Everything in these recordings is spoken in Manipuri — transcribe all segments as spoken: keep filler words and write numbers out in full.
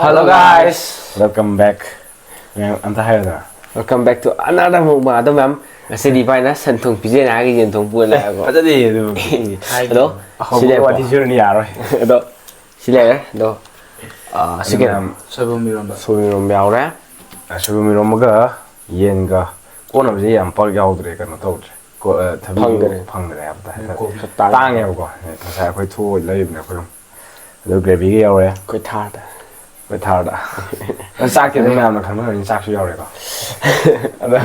Hello, guys. Welcome back. ꯃꯌꯥꯝ ꯑꯝꯇ ꯍꯥꯏꯔꯗꯅ꯫ Welcome back to another mukbang. ꯑꯗꯣ ꯃꯌꯥꯝ, ꯉꯁꯤꯗꯤ ꯏꯕꯥꯏꯅ ꯁꯟ ꯊꯣꯡ ꯄꯤꯖꯩꯅ ꯍꯥꯏꯔꯒ ꯌꯦꯟ ꯊꯣꯡ ꯄꯨꯔ ꯂꯥꯛꯑꯦꯀꯣ꯫ ꯐꯖꯗꯦ ꯑꯗꯨ꯫ ꯑꯗꯣ, ꯑꯍꯧꯕꯒꯤ ꯁꯤꯗ ꯋꯥꯊꯤ ꯁꯨꯔꯅꯤ, ꯌꯥꯔꯣꯏ꯫ ꯑꯗꯣ, ꯁꯤ ꯂꯩꯔꯦ꯫ ꯑꯗꯣ, ꯑꯥ, ꯁꯤ ꯑꯗꯨ ꯀꯩꯅꯣ? ꯃꯌꯥꯝ ꯁꯣꯏꯕꯨꯝ ꯏꯔꯣꯝꯕ꯫ ꯁꯣꯏꯕꯨꯝ ꯏꯔꯣꯝꯕ ꯌꯥꯎꯔꯦ꯫ ꯑ, ꯁꯣꯏꯕꯨꯝ ꯏꯔꯣꯝꯕꯒ ꯌꯦꯟꯒ ꯀꯣꯠꯅꯕꯁꯦ ꯌꯥꯝ ꯄꯥꯛ ꯌꯥꯎꯗ꯭ꯔꯦ, ꯀꯩꯅꯣ ꯇꯧꯗ꯭ꯔꯦ꯫ ꯀꯣ-, ꯑ, ꯊꯕꯤꯁꯨ ꯐꯪꯗ꯭ꯔꯦ꯫ ꯐꯪꯗ꯭ꯔꯦ ꯍꯥꯏꯕ ꯇꯥꯔꯦ꯫ ꯀꯣꯕꯤ꯫ ꯇꯥꯡꯉꯦꯕꯀꯣ꯫ ꯉꯁꯥꯏ ꯑꯩꯈꯣꯏ ꯊꯣꯛꯑ ꯂꯩꯕꯅꯦ ꯑꯩꯈꯣꯏ ꯑꯗꯨ gravy ꯒ ꯌꯧꯔꯦ꯫ ꯑꯩꯈꯣꯏ ꯊꯥꯔꯗ꯫ ꯑꯩꯈꯣꯏ ꯊꯥꯔꯗ꯫ ꯑꯗꯣ ꯆꯥꯛꯇꯤ ꯑꯗꯨꯝ ꯃꯌꯥꯝꯅ ꯈꯪꯅꯕꯅꯤꯅ ꯆꯥꯛꯁꯨ ꯌꯧꯔꯦꯀꯣ꯫ ꯑꯗꯣ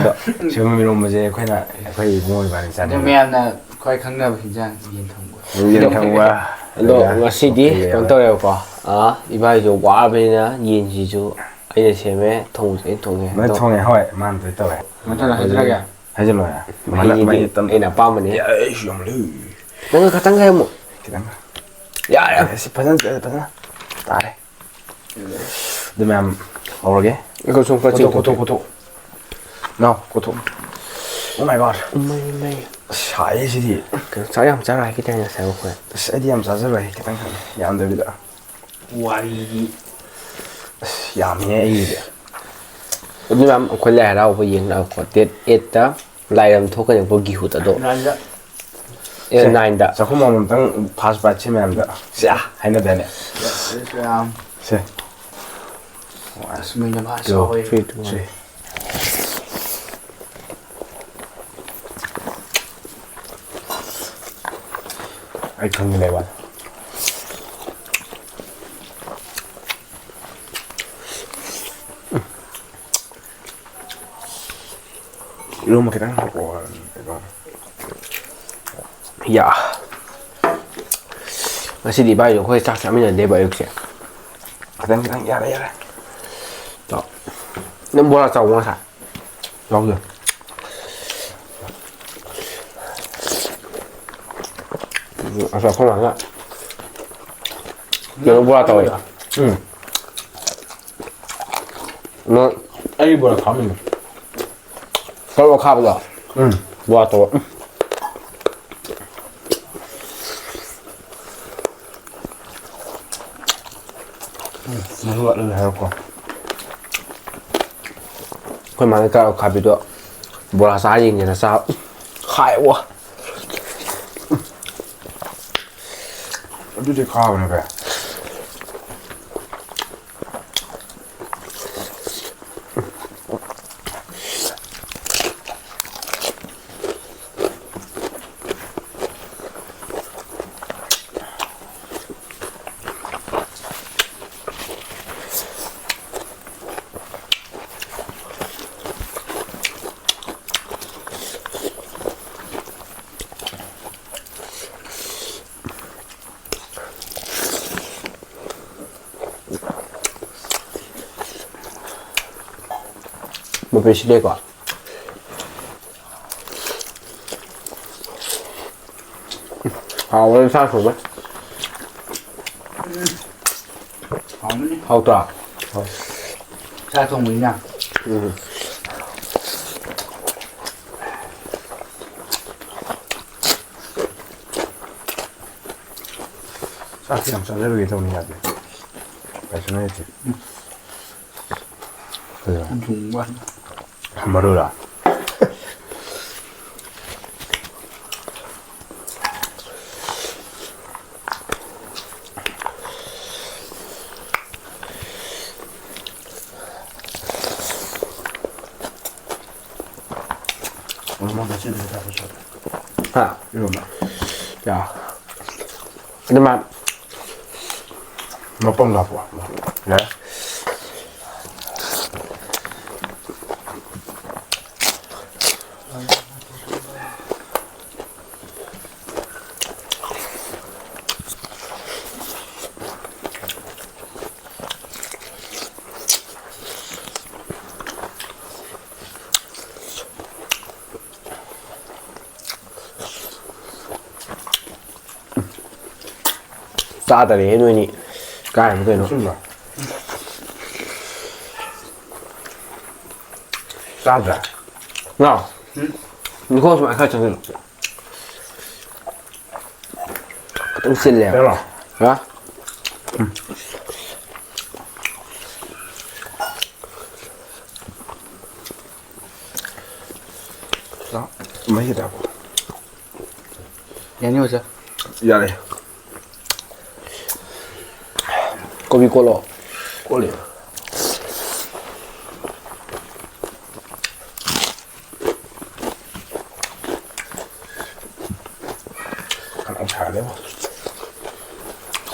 ꯁꯣꯏꯕꯨꯝ ꯏꯔꯣꯝꯕꯁꯦ ꯑꯩꯈꯣꯏꯅ, ꯑꯩꯈꯣꯏ ꯏꯕꯨꯡꯉꯣ ꯏꯕꯥꯅꯤ ꯑꯗꯣ ꯆꯥꯅꯤꯡꯉꯦ꯫ ꯃꯌꯥꯝꯅ ꯈ꯭ꯋꯥꯏ ꯈꯪꯅꯕ ꯍꯤꯟꯖꯥꯡ ꯌꯦꯟ ꯊꯣꯡꯕ꯫ ꯌꯦꯟ ꯊꯣꯡꯕ꯫ ꯑꯗꯣ ꯑꯗꯨꯒ ꯉꯁꯤꯗꯤ ꯀꯩꯀꯩ ꯀꯩꯅꯣ ꯌꯥꯎꯔꯦ? ꯇꯧꯋꯦꯕꯀꯣ꯫ ꯑꯥ, ꯏꯕꯥꯏꯗꯣ ꯋꯥꯔꯕꯅꯤꯅ ꯌꯦꯟꯁꯤꯁꯨ ꯑꯩꯅ ꯁꯦꯝꯃꯦ, ꯊꯣꯡꯕꯁꯨ ꯑꯩꯅ ꯊꯣꯡꯉꯦ꯫ ꯂꯣꯏ ꯑꯗꯣ ꯊꯣꯡꯉꯦ, ꯍꯣꯏ, ꯃꯥꯅ ꯂꯣꯏ ꯇꯧꯋꯦ꯫ ꯃꯊꯪ ꯍꯥꯏꯖꯔꯒꯦ? ꯍꯥꯏꯖꯜꯂꯣ, ꯌꯥꯔꯦ꯫ ꯃꯍꯤꯗꯤ ꯃꯍꯤ ꯇꯝ-, ꯑꯩꯅ ꯑꯄꯥꯝꯕꯅꯤ꯫ ꯌꯥꯔꯦ, ꯑꯩꯁꯨ ꯌꯥꯝ ꯂꯩ꯫ ꯅꯪ ꯈꯇꯪ ꯍꯥꯏꯔꯝꯃꯣ꯫ ꯈꯤꯇꯪ꯫ ꯌꯥꯔꯦ꯫ ꯌꯥꯔꯦ, ꯁꯤ ꯐꯖꯅ, ꯐꯖꯅ ꯇꯥꯔꯦ꯫ ꯑꯗꯨ ꯃꯌꯥꯝ ꯍꯧꯔꯒꯦ꯫ ꯑꯩꯈꯣꯏ ꯁꯣꯝ ꯈꯔ ꯀꯣꯊꯣꯛ, ꯆꯤꯡꯊꯣꯛꯀꯦ꯫ ꯀꯣꯊꯣꯛ, ꯀꯣꯊꯣꯛ꯫ ꯅꯥꯎ, ꯀꯣꯊꯣꯛ꯫ Oh my God꯫ ꯏꯃꯩ, ꯏꯃꯩ꯫ ꯑꯁ, ꯁꯥꯏꯌꯦ ꯁꯤꯗꯤ꯫ ꯀꯩꯅꯣ, ꯆꯥꯛ ꯌꯥꯝ ꯆꯥꯔ ꯍꯥꯏꯒꯦ ꯇꯧꯔꯤꯅꯦ ꯉꯁꯥꯏ ꯑꯩꯈꯣꯏ꯫ ꯑꯁ, ꯑꯩꯗꯤ ꯌꯥꯝ ꯆꯥꯖꯔꯣꯏ, ꯈꯤꯇꯪ ꯈꯛ, ꯌꯥꯝꯗꯕꯤꯗ꯫ ꯋꯥꯔꯤꯗꯤ꯫ ꯑꯁ, ꯌꯥꯝꯃꯤꯍꯦ ꯑꯩꯒꯤꯗꯤ꯫ ꯑꯗꯨ ꯃꯌꯥꯝ ꯑꯩꯈꯣꯏ ꯂꯥꯏ ꯍꯔꯥꯎꯕ ꯌꯦꯡ ꯂꯥꯛꯑꯣꯀꯣ, date eight ꯇ꯫ ꯂꯥꯏꯔꯝ ꯊꯣꯛꯀꯅꯤꯀꯣ ꯒꯤꯍꯨꯠ ꯑꯗꯣ꯫ Nine ꯗ꯫ ꯑꯦ, ꯁꯦ, nine ꯗ꯫ ꯆꯥꯛꯈꯨꯝ ꯑꯃꯃꯝꯇꯪ first bite ꯁꯦ ꯃꯌꯥꯝꯗ꯫ ꯁꯦ, ꯑꯥ, ꯍꯥꯏꯅꯗꯥꯏꯅꯦ? ꯌꯥꯝ꯫ ꯁꯦ꯫ ꯑꯁ, ꯃꯩꯅ ꯃꯥ Two, ꯁꯥꯎꯋꯦ꯫ Three, two, one꯫ Three꯫ ꯑꯩ ꯈꯪꯉꯤ ꯂꯩꯕ꯫ ꯏꯔꯣꯝꯕ ꯈꯤꯇꯪ ꯍꯥꯞꯄꯛꯑꯣ, ꯀꯩꯅꯣ꯫ ꯌꯥ꯫ ꯉꯁꯤꯗꯤ ꯏꯕꯥꯏꯗꯣ ꯑꯩꯈꯣꯏ ꯆꯥꯛ ꯆꯥꯃꯤꯟꯅꯗꯦꯕ ꯑꯌꯨꯛꯁꯦ꯫ ꯈꯤꯇꯪ, ꯈꯤꯇꯪ, ꯌꯥꯔꯦ, ꯌꯥꯔꯦ꯫ ꯆꯥꯎ꯫ ꯅꯪ ꯕꯣꯔꯥ ꯆꯥꯎꯕ꯭ꯔꯣ ꯉꯁꯥꯏ? ꯆꯥꯎꯗꯦ꯫ ꯎꯝ, ꯑꯁ, ꯑꯩꯈꯣꯏ ꯃꯥꯅ ꯀꯩꯅꯣ ꯕꯣꯔꯥ ꯇꯧꯋꯦ꯫ ꯎꯝ꯫ ꯅꯪ ꯑꯩ ꯕꯣꯔꯥ ꯈꯥꯛꯑꯝꯃꯤꯅꯦ꯫ ꯇꯔꯨꯛ ꯑꯈꯥꯕꯗꯣ? ꯎꯝ꯫ ꯕꯣꯔꯥ ꯇꯧꯔ꯫ ꯎꯝ꯫ ꯃꯔꯨ ꯑꯗꯨꯝ ꯍꯥꯏꯔꯛꯀꯣ꯫ ꯑꯩꯈꯣꯏ ꯃꯥꯅ ꯀꯥꯔꯣꯠ ꯑꯈꯥꯕꯤꯗꯣ ꯕꯣꯔꯥ ꯆꯥ ꯌꯦꯡꯒꯦꯅ ꯆꯥ ꯍꯥꯏꯋꯣ꯫ ꯑꯗꯨꯗꯤ ꯈꯥꯕꯅꯦ ꯀꯌꯥ꯫ ꯃꯄꯤ ꯁꯤꯂꯦꯀꯣ꯫ ꯍꯥꯎꯕꯅꯦ ꯁꯥ ꯊꯣꯡꯕ꯫ ꯍꯥꯎꯕꯅꯤ꯫ ꯍꯥꯎꯇ꯭ꯔꯣ? ꯍꯥꯎ꯫ ꯁꯥ ꯊꯣꯡꯕꯅꯤꯅ꯫ ꯎꯝ꯫ ꯆꯥꯛꯁꯤ ꯌꯥꯝ ꯆꯥꯖꯔꯨꯒꯦ ꯇꯧꯅꯤ ꯌꯥꯗꯦ꯫ ꯀꯩꯁꯨ ꯅꯠꯇꯦ꯫ ꯎꯝ꯫ ꯐꯖꯅ꯫ ꯊꯨꯝ ꯊꯨꯝ ꯋꯥꯅꯤ꯫ ꯃꯔꯨꯔꯥ? ꯍꯥ? ꯏꯔꯣꯝꯕ꯫ ꯌꯥ꯫ ꯑꯗꯨ ꯃꯥ ꯃꯄꯪ ꯍꯥꯞꯄꯣ꯫ ꯌꯥꯔꯦ꯫ ꯆꯥꯗꯔꯦꯍꯦ ꯅꯣꯏꯅꯤ꯫ ꯀꯥꯏꯅꯣ ꯀꯩꯅꯣ꯫ ꯆꯨꯝꯕ꯭ꯔꯣ? ꯆꯥꯗ꯭ꯔꯥ? ꯉꯥ? ꯎꯝ꯫ ꯅꯤꯡꯈꯣꯡ ꯁꯨꯃꯥꯏꯅ ꯈꯔ ꯆꯪꯁꯤꯜꯂꯣ꯫ ꯈꯤꯇꯪ ꯆꯤꯜꯂꯦꯕ꯫ ꯀꯩꯅꯣ? ꯍꯥ? ꯎꯝ꯫ ꯃꯍꯤ ꯇꯥꯕ꯭ꯔꯣ? ꯌꯥꯅꯤ, ꯑꯣꯖꯥ꯫ ꯌꯥꯔꯦ꯫ ꯀꯣꯕꯤ ꯀꯣꯠꯂꯣ꯫ ꯀꯣꯠꯂꯤ꯫ ꯈꯅꯥꯎ ꯁꯥꯒꯠꯂꯦꯕꯣ꯫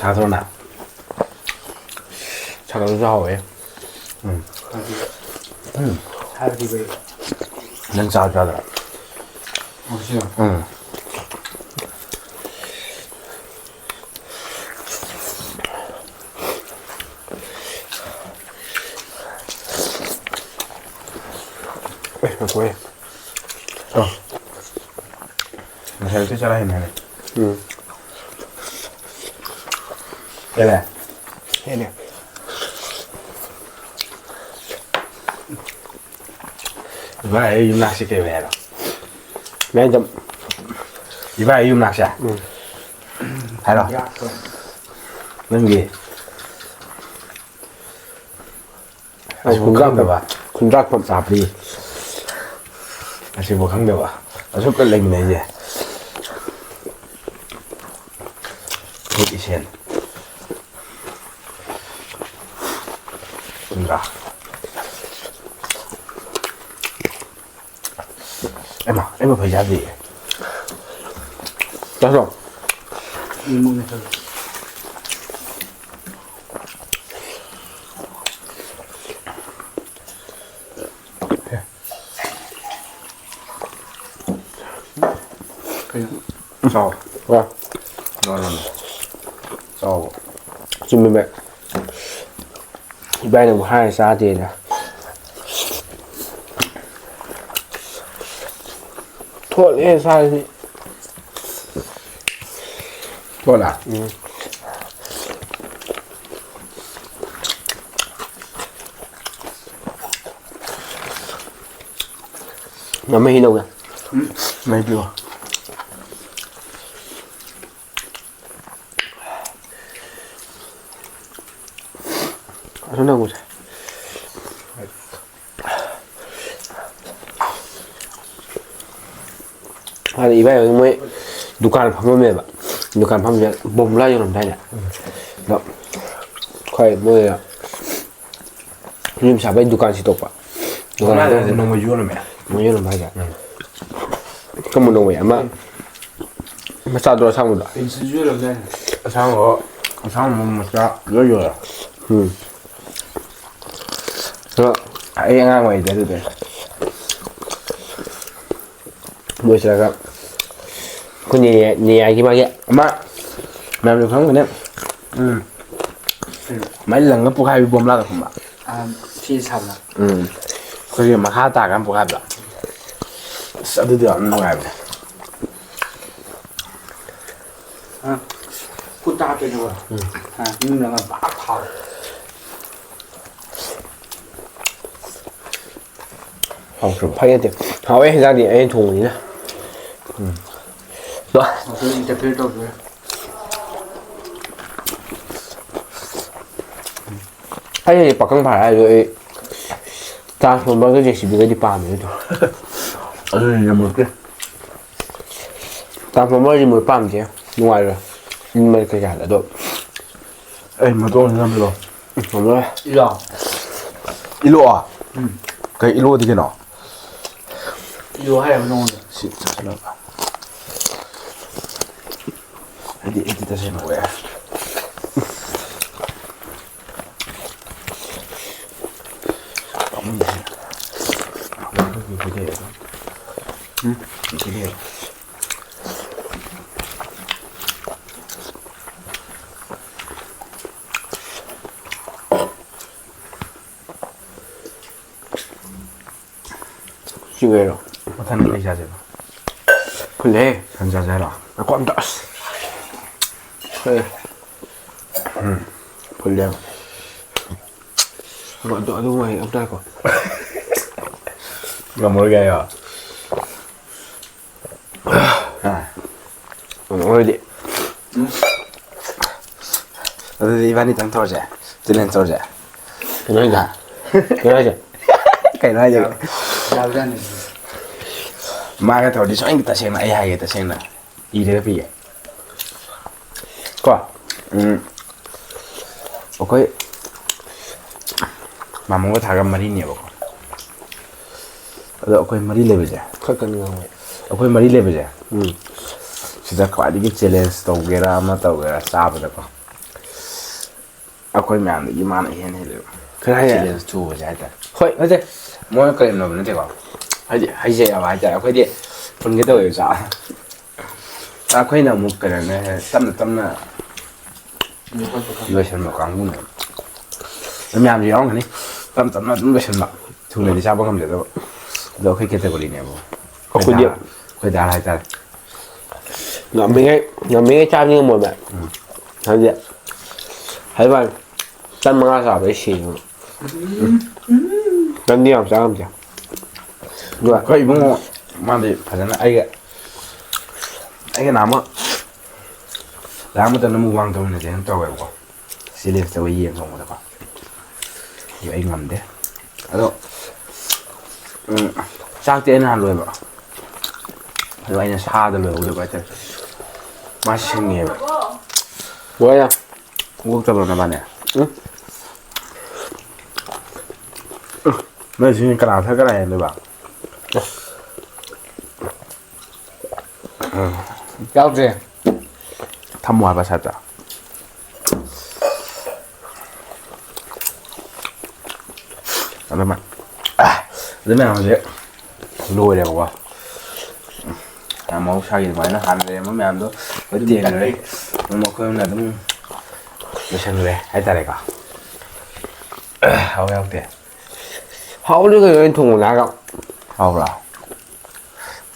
ꯁꯥꯗ꯭ꯔꯣ ꯅꯪ? ꯁꯥꯒꯠꯂꯁꯨ ꯍꯥꯎꯋꯦ꯫ ꯎꯝ꯫ ꯎꯝ꯫ ꯅꯪ ꯆꯥꯕ ꯆꯥꯗ꯭ꯔꯣ? ꯎꯝ꯫ ꯑꯦ, ꯉꯥꯏꯈꯣꯍꯦ꯫ ꯑ꯫ ꯉꯁꯥꯏꯗꯤ ꯆꯔꯥ ꯍꯦꯟꯅꯔꯦ꯫ ꯎꯝ꯫ ꯍꯦꯜꯂꯦ? ꯍꯦꯜꯂꯦ꯫ ꯏꯕꯥꯏ ꯑꯩ ꯌꯨꯝꯅꯥꯛꯁꯦ ꯀꯩ ꯑꯣꯏ ꯍꯥꯏꯅꯣ? ꯃꯌꯥꯡꯖꯝ꯫ ꯏꯕꯥꯏ ꯑꯩ ꯌꯨꯝꯅꯥꯛꯁꯦ? ꯎꯝ꯫ ꯍꯥꯏꯔꯣ꯫ ꯌꯥꯛꯄ꯫ ꯅꯪꯒꯤ? ꯑꯁ, ꯑꯁꯤꯕꯨ ꯈꯨꯟꯗ꯭ꯔꯥꯛꯄꯝ꯫ ꯈꯪꯗꯕ꯫ ꯈꯨꯟꯗ꯭ꯔꯥꯛꯄꯝ꯫ ꯆꯥꯕ꯭ꯔꯤ꯫ ꯑꯁꯤꯕꯨ ꯈꯪꯗꯕ꯫ ꯑꯁꯨꯛꯀ ꯂꯩꯃꯤꯟꯅꯩꯁꯦ꯫ ꯈꯨꯠ ꯏꯁꯦꯟ꯫ ꯈꯨꯟꯗ꯭ꯔꯥ꯫ ꯑꯩꯃ, ꯑꯩꯃ ꯐꯩ ꯆꯥꯗꯦ꯫ ꯆꯥꯊꯣꯛ꯫ ꯏꯃꯨꯡꯅꯦ ꯈꯜꯂꯣ꯫ ꯀꯩꯅꯣ? ꯆꯥꯎ꯫ ꯋꯥ꯫ ꯂꯣꯟ ꯂꯣꯟ꯫ ꯆꯥꯎꯕ꯫ ꯆꯨꯝꯃꯤꯃꯦ꯫ ꯏꯕꯥꯏꯅ ꯑꯃꯨꯛ ꯍꯥꯏꯔ ꯆꯥꯗꯦꯅ꯫ ꯊꯣꯠꯂꯦ ꯁꯥꯁꯤꯗꯤ꯫ ꯊꯣꯠꯂꯦ? ꯎꯝ꯫ ꯃꯍꯤ ꯂꯧꯒꯦ꯫ ꯎꯝ, ꯃꯍꯤ ꯄꯤꯔꯛꯑꯣ꯫ ꯑꯗꯨ ꯅꯪꯕꯨꯁꯦ꯫ ꯍꯥꯟꯅ ꯏꯕꯥꯏ ꯍꯣꯏ ꯃꯣꯏ ꯗꯨꯀꯥꯟ ꯐꯝꯃꯝꯃꯦꯕ꯫ ꯗꯨꯀꯥꯟ ꯐꯝꯃꯤꯁꯦ ꯕꯣꯝꯕꯨꯂꯥ ꯌꯣꯜꯂꯝꯗꯥꯏꯅꯦ꯫ ꯑꯗꯣ ꯑꯩꯈꯣꯏ ꯃꯣꯏ ꯌꯨꯝ ꯁꯥꯕꯩ ꯗꯨꯀꯥꯟ ꯁꯤꯠꯇꯣꯛꯄ꯫ ꯗꯨꯀꯥꯟ ꯁꯤꯠꯇꯣꯛꯄ꯫ ꯅꯣꯡꯃꯩ ꯌꯣꯜꯂꯝꯃꯦ꯫ ꯅꯣꯡꯃꯩ ꯌꯣꯜꯂꯝꯕ ꯍꯥꯏꯁꯦ? ꯀꯔꯝꯕ ꯅꯣꯡꯃꯩ? ꯑꯃ ꯃꯆꯥꯗꯨꯔꯣ, ꯑꯁꯥꯡꯕꯗꯣ? ꯄꯦꯟꯁꯤꯜꯁꯨ ꯌꯣꯜꯂꯝꯗꯥꯏꯅꯦ꯫ ꯑꯁꯥꯡꯕ, ꯑꯁꯥꯡꯕ ꯃꯆꯥ ꯂꯣꯏ ꯌꯣꯜꯂꯦ꯫ ꯎꯝ꯫ ꯑꯗꯣ ꯑꯩ ꯑꯉꯥꯡ ꯑꯣꯏꯔꯤꯗ ꯑꯗꯨꯗꯤ꯫ ꯂꯣꯏꯁꯤꯜꯂꯒ ꯑꯩꯈꯣꯏ ꯅꯦ-, ꯅꯦꯌꯥꯏꯒꯤ ꯃꯥꯒꯤ ꯑꯃ ꯃꯌꯥꯝꯁꯨ ꯈꯪꯒꯅꯤ꯫ ꯎꯝ꯫ ꯃꯥꯏ ꯂꯪꯉ ꯄꯣꯛꯈꯥꯏꯕꯤ ꯕꯣꯝꯂꯥꯗꯣ ꯈꯪꯕ꯭ꯔꯥ? ꯑꯥ, ꯐꯤ ꯁꯥꯕꯗ꯫ ꯎꯝ꯫ ꯑꯩꯈꯣꯏꯒꯤ ꯃꯈꯥ ꯇꯥꯔꯀꯥꯟ ꯄꯣꯛꯈꯥꯏꯕꯗꯣ꯫ ꯑꯁ, ꯑꯗꯨꯗꯤ ꯌꯥꯝ ꯅꯨꯡꯉꯥꯏꯕꯅꯦ꯫ ꯑꯥ, ꯈꯨꯠꯇ ꯍꯥꯞꯇꯣꯏꯅꯦꯕ꯫ ꯎꯝ꯫ ꯑꯥ, ꯌꯨꯝꯗꯒ ꯄꯥꯛ ꯊꯥꯕ꯫ ꯍꯥꯎꯇ꯭ꯔꯣ? ꯐꯩ ꯅꯠꯇꯦ꯫ ꯍꯥꯎꯋꯦ ꯍꯦꯟꯖꯥꯡꯗꯤ ꯑꯩꯅ ꯊꯣꯡꯕꯅꯤꯅ꯫ ꯎꯝ꯫ ꯑꯗꯣ ꯑꯩꯈꯣꯏ interfere ꯇꯧꯗꯣꯏꯔꯥ? ꯑꯩ ꯍꯧꯖꯤꯛ ꯄꯥꯈꯪ ꯐꯥꯔꯦ ꯍꯥꯏꯔꯁꯨ ꯑꯩ Transformer-ꯒ J C B-ꯒꯗꯤ ꯄꯥꯝꯃꯦ ꯑꯗꯨ꯫ ꯑꯗꯨꯅ ꯌꯥꯝꯃꯛꯇꯦ꯫ Transformer remote ꯄꯥꯝꯗꯦ, ꯅꯨꯡꯉꯥꯏꯔꯣꯏ꯫ ꯏꯟꯕ ꯀꯩꯀꯥꯗ ꯑꯗꯣ꯫ ꯑꯩ ꯃꯇꯣꯟ ꯅꯝꯃꯤꯔꯣ? ꯎꯝ, ꯉꯝꯃꯔꯣꯏ꯫ ꯏꯂꯣ꯫ ꯏꯂꯣ? ꯎꯝ꯫ ꯀꯩ ꯏꯂꯣꯗꯤ ꯀꯩꯅꯣ? ꯏꯂꯣ ꯍꯥꯏꯔꯕ ꯅꯉꯣꯟꯗ? ꯁꯤ ꯆꯠꯁꯤꯜꯂꯒ꯫ ꯑꯩꯗꯤ ꯑꯩꯗꯤ ꯇꯁꯦꯡꯅ ꯑꯣꯏ꯫ ꯎꯝ? ꯁꯤ ꯀꯩꯅꯣ? ꯃꯊꯪ ꯀꯩ ꯆꯥꯁꯦꯕ? ꯐꯨꯜꯂꯦꯍꯦ꯫ ꯁꯟ ꯆꯥꯁꯦ ꯍꯥꯏꯔꯣ? ꯉꯥꯏꯈꯣ ꯑꯝꯇ, ꯑꯁ꯫ ꯍꯣꯏ꯫ ꯎꯝ, ꯐꯨꯜꯂꯦ꯫ ꯑꯗꯨ, ꯑꯗꯨ, ꯑꯗꯨ ꯉꯥꯏ-, ꯑꯝꯇ ꯉꯥꯏꯈꯣ꯫ ꯉꯝꯃꯔꯣꯏꯒꯦ ꯍꯥꯏꯔꯣ? ꯑꯥ꯫ ꯉꯝꯃꯔꯣꯏꯗꯤ꯫ ꯑꯗꯨꯗꯤ ꯏꯕꯥꯅꯤꯇꯪ ꯇꯧꯔꯁꯦ꯫ Challenge ꯇꯧꯔꯁꯦ꯫ ꯀꯩꯅꯣ ꯍꯥꯏꯁꯦ? ꯀꯩꯅꯣ ꯍꯥꯏꯁꯦ? ꯀꯩꯅꯣ ꯍꯥꯏꯁꯦ? ꯌꯥꯕꯖꯥꯠꯅꯤ꯫ ꯃꯥꯒ ꯇꯧꯔꯗꯤ ꯁꯨꯃꯥꯏꯅ ꯇꯁꯦꯡꯅ ꯑꯩ ꯍꯥꯏꯒꯦ, ꯇꯁꯦꯡꯅ ꯏꯔꯒ ꯄꯤꯒꯦ꯫ ꯀꯣ ꯎꯝ, ꯑꯩꯈꯣꯏ ꯃꯥꯃꯣꯒ ꯊꯥꯒ ꯃꯔꯤꯅꯦꯕꯀꯣ꯫ ꯑꯗꯣ ꯑꯩꯈꯣꯏ ꯃꯔꯤ ꯂꯩꯕꯁꯦ, ꯈꯔ ꯀꯟꯅ ꯉꯥꯡꯉꯣ꯫ ꯑꯩꯈꯣꯏ ꯃꯔꯤ ꯂꯩꯕꯁꯦ, ꯎꯝ꯫ ꯁꯤꯗ ꯈ꯭ꯋꯥꯏꯗꯒꯤ ꯆꯦꯂꯦꯟꯖ ꯇꯧꯒꯦꯔꯥ ꯑꯃ ꯇꯧꯒꯦꯔꯥ ꯆꯥꯕꯗꯀꯣ, ꯑꯩꯈꯣꯏ ꯃꯌꯥꯝꯗꯒꯤ ꯃꯥꯅ ꯏꯍꯦꯟ ꯍꯦꯜꯂꯦꯕ꯫ ꯈꯔ ꯍꯦꯜꯂꯦ꯫ ꯆꯦꯂꯦꯟꯖ ꯊꯨꯕꯁꯦ ꯍꯥꯏꯇꯥꯔꯦ꯫ ꯍꯣꯏ, ꯅꯠꯇꯦ, ꯃꯣꯏꯅ ꯀꯔꯦꯝꯅꯕ ꯅꯠꯇꯦꯀꯣ, ꯍꯥꯏꯗꯤ ꯍꯩꯖꯩꯑꯕ ꯍꯥꯏꯇꯥꯔꯦ꯫ ꯑꯩꯈꯣꯏꯗꯤ ꯐꯨꯟꯒꯦ ꯇꯧꯋꯦꯕ ꯆꯥ꯫ ꯑꯩꯈꯣꯏꯅ ꯑꯃꯨꯛ ꯀꯩꯅꯣꯅꯦ, ꯇꯞꯅ ꯇꯞꯅ ꯂꯣꯏꯁꯟꯕ ꯀꯥꯡꯕꯨꯅꯦꯕ꯫ ꯑꯗꯨ ꯃꯌꯥꯝꯁꯨ ꯌꯥꯎꯔꯝꯒꯅꯤ, ꯇꯞ ꯇꯞꯅ ꯑꯗꯨꯝ ꯂꯣꯏꯁꯟꯕ, ꯊꯨꯅꯗꯤ ꯆꯥꯕ ꯉꯝꯗꯦ꯫ ꯑꯗꯣ, ꯑꯗꯣ ꯑꯩꯈꯣꯏ ꯀꯦꯇꯦꯒꯣꯔꯤꯅꯦꯕ꯫ ꯑꯩꯈꯣꯏꯗꯤ ꯑꯩꯈꯣꯏ ꯗꯥ, ꯑꯩꯈꯣꯏ ꯗꯥ ꯍꯥꯏꯇꯥꯔꯦ꯫ ꯉꯝꯃꯤꯉꯩ, ꯉꯝꯃꯤꯉꯩ ꯆꯥꯕꯗꯤ ꯉꯝꯃꯣꯏꯕ꯫ ꯎꯝ꯫ ꯍꯥꯏꯗꯤ, ꯍꯥꯏꯕ ꯋꯥꯅꯤ, ꯇꯟ ꯃꯉꯥ ꯆꯥꯕꯗ ꯑꯩ ꯁꯤꯅꯦꯕ꯫ ꯇꯟꯗꯤ ꯌꯥꯝ ꯆꯥ ꯉꯝꯗꯦ꯫ ꯑꯗꯨꯒ ꯑꯩꯈꯣꯏ ꯏꯕꯨꯡꯉꯣ, ꯃꯥꯗꯤ ꯐꯖꯅ ꯑꯩꯒ, ꯑꯩꯒ ꯅꯍꯥꯟꯃꯨꯛ ꯂꯥꯛ ꯃꯇꯝꯗ ꯃꯨꯛꯕꯥꯡ ꯇꯧꯃꯤꯟꯅꯁꯦꯅ ꯇꯧꯋꯦꯕꯀꯣ꯫ ꯆꯦꯂꯦꯟꯖ ꯇꯧꯋꯦ ꯌꯦꯟ ꯊꯣꯡꯕꯗꯀꯣ꯫ ꯑꯗꯨ ꯑꯩ ꯉꯝꯗꯦ꯫ ꯑꯗꯣ, ꯎꯝ, ꯆꯥꯛꯇꯤ ꯑꯩꯅ ꯍꯥꯟ ꯂꯣꯏꯕ꯫ ꯑꯗꯣ ꯑꯩꯅ ꯁꯥꯗ ꯂꯣꯏꯍꯧꯗꯕ ꯍꯥꯏꯇꯥꯔꯦ꯫ ꯃꯥ ꯁꯤꯡꯉꯦꯕ꯫ ꯂꯣꯏꯔꯦ꯫ ꯑꯣꯛꯇꯕ꯭ꯔꯣ ꯅꯕꯥꯅꯤ? ꯎꯝ꯫ ꯅꯣꯏ ꯁꯤ ꯀꯅꯥ ꯊꯛ ꯀꯅꯥ ꯌꯦꯡꯗꯣꯏꯕ? ꯌꯥꯎꯗ꯭ꯔꯦ꯫ ꯊꯝꯃꯣ ꯍꯥꯏꯕ ꯁꯥꯏꯠꯇ꯫ ꯑꯗꯨꯃꯥꯏ-, ꯑꯗꯨ ꯃꯌꯥꯝꯁꯦ ꯂꯣꯏꯔꯦꯕꯀꯣ꯫ ꯌꯥꯝ ꯃꯍꯧꯁꯥꯒꯤ ꯑꯗꯨꯃꯥꯏꯅ ꯍꯥꯟꯅ ꯂꯩꯔꯝꯕ ꯃꯌꯥꯝꯗꯣ ꯂꯣꯏ ꯇꯦꯟꯈ꯭ꯔꯦ꯫ ꯑꯗꯨꯝ ꯑꯩꯈꯣꯏ ꯑꯃꯅ ꯑꯗꯨꯝ ꯂꯣꯏꯁꯟꯈ꯭ꯔꯦ ꯍꯥꯏꯇꯥꯔꯦꯀꯣ꯫ ꯍꯥꯎ ꯌꯥꯎꯗꯦ꯫ ꯍꯥꯎꯕꯅꯤ ꯀꯩꯅꯣ ꯑꯩꯅ ꯊꯣꯡꯕꯅꯦ ꯍꯥꯏꯔꯒ꯫ ꯍꯥꯎꯕ꯭ꯔꯥ?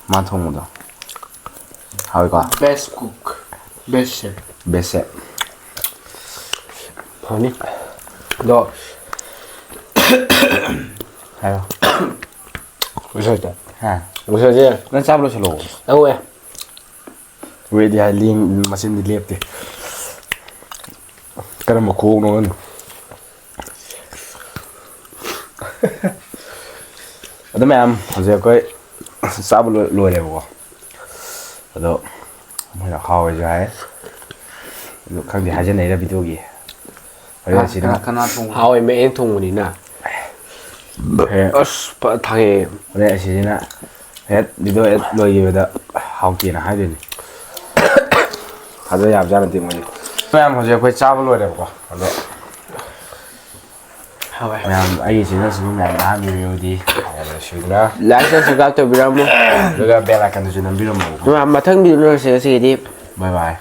ꯃꯥ ꯊꯣꯡꯕꯗꯣ ꯍꯥꯎꯏꯀꯣ? Best cook, best chef꯫ Best chef꯫ ꯐꯅꯤ꯫ ꯑꯗꯣ, ꯍꯥꯏꯔꯣ꯫ ꯎꯁꯣꯏꯗꯣ꯫ ꯍꯥ? ꯎꯁꯣꯏꯁꯦ꯫ ꯅꯪ ꯆꯥꯕ ꯂꯣꯏꯁꯜꯂꯣ꯫ ꯂꯧꯋꯦ꯫ ꯋꯦꯠ ꯌꯥꯏ, ꯂꯦꯡ-, ꯃꯆꯤꯟꯗꯤ ꯂꯦꯞꯇꯦ꯫ ꯀꯔꯝꯕ ꯈꯨꯑꯣꯛꯅꯣ ꯈꯪꯗꯦ꯫ ꯑꯗꯨ ꯃꯌꯥꯝ ꯍꯧꯖꯤꯛ ꯑꯩꯈꯣꯏ ꯆꯥꯕ ꯂꯣꯏ- ꯂꯣꯏꯔꯦꯕꯀꯣ꯫ ꯑꯗꯣ ꯃꯣꯏꯅ ꯍꯥꯎꯋꯦꯁꯨ ꯍꯥꯏ꯫ ꯑꯗꯨ ꯈꯪꯗꯦ, ꯍꯥꯏꯖꯅꯩꯔ ꯚꯤꯗꯤꯑꯣꯒꯤ꯫ ꯍꯣꯔꯦꯟ ꯑꯁꯤꯅ ꯀꯅꯥ ꯊꯣꯡꯕ? ꯍꯥꯎꯋꯦ, ꯃꯌꯦꯡ ꯊꯣꯡꯕꯅꯤꯅ꯫ ꯍꯦ꯫ ꯑꯁ ꯐ- ꯊꯥꯡꯉꯦ꯫ ꯍꯣꯔꯦꯟ ꯑꯁꯤꯁꯤꯅ ꯍꯦꯛ ꯚꯤꯗꯤꯑꯣ ꯍꯦꯛ ꯂꯣꯏꯈꯤꯕꯗ ꯍꯥꯎꯇꯦꯅ ꯍꯥꯏꯗꯣꯏꯅꯤ꯫ ꯊꯥꯖ ꯌꯥꯕꯖꯥꯠ ꯅꯠꯇꯦ ꯃꯣꯏꯗꯤ꯫ ꯃꯌꯥꯝ ꯍꯧꯖꯤꯛ ꯑꯩꯈꯣꯏ ꯆꯥꯕ ꯂꯣꯏꯔꯦꯕꯀꯣ꯫ ꯑꯗꯣ ꯍꯥꯎꯋꯦ꯫ ꯃꯌꯥꯝ ꯑꯩꯒꯤ ꯆꯦꯅꯦꯜꯁꯤꯕꯨ ꯃꯌꯥꯝ ꯅꯍꯥꯟ ꯚꯤꯗꯤꯑꯣꯗꯤ ꯁꯤꯗꯅ ꯂꯥꯏꯛ ꯑꯦꯟ ꯁꯕꯁꯀ꯭ꯔꯥꯏꯕ ꯇꯧꯕꯤꯔꯝꯃꯨ꯫ ꯑꯗꯨꯒ ꯕꯦꯜ ꯑꯥꯏꯀꯟꯗꯨꯁꯨ ꯅꯝꯕꯤꯔꯝꯃꯨ꯫ ꯃꯌꯥꯝ ꯃꯊꯪ ꯚꯤꯗꯤꯑꯣ ꯂꯣꯏꯔꯁꯦ ꯉꯁꯤꯒꯤꯗꯤ꯫ ꯕꯥꯏ ꯕꯥꯏ꯫